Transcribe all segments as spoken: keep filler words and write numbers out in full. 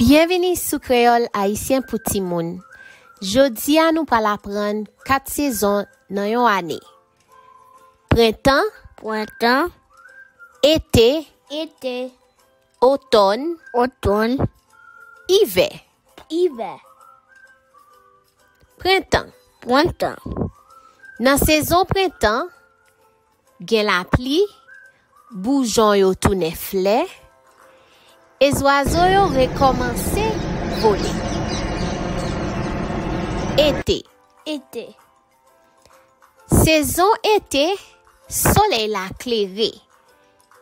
Byenvini sou Kreyòl Ayisyen pou Timoun. Jodi a, nou pral aprann kat sezon nan yon ane. Prentan, Prentan, ete, ete, otòn, otòn, ivè. Ivè. Prentan. Prentan. Nan sezon prentan, gen lapli, boujon yo tounen flè, e zwazo yo rekòmanse vole. Ete. Ete. Sezon ete, solèy la klere.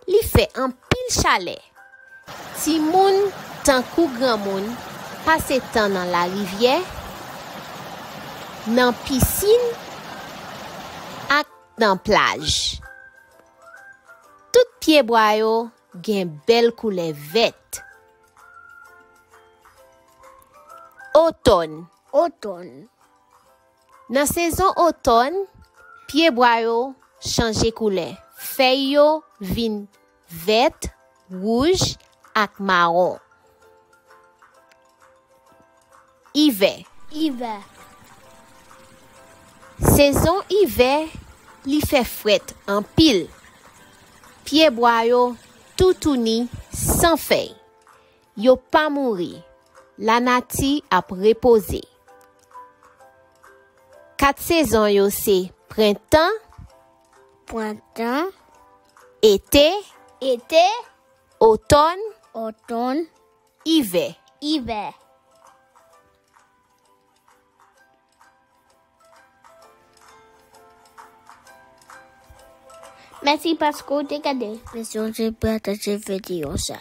Li fè anpil chalè. Timoun tankou granmoun pase tan nan larivyè, nan pisin ak nan plaj. Tout pyebwa yo gen bèl koulè vèt. Otòn. Otòn. Nan sezon otòn, pyebwa yo chanje koulè. Fèy yo vin vèt, wouj ak mawon. Ivè. Ivè. Sezon ivè, li fè frèt anpil. Pyebwa yo toutouni san fèy. Yo pa mouri. Lanati ap repoze. Kat sezon yo se prentan, Prentan, ete, ete, otòn, otòn, ivè. Ivè. Mèsi paske w te gade. Mèsi w te pataje videyo sa.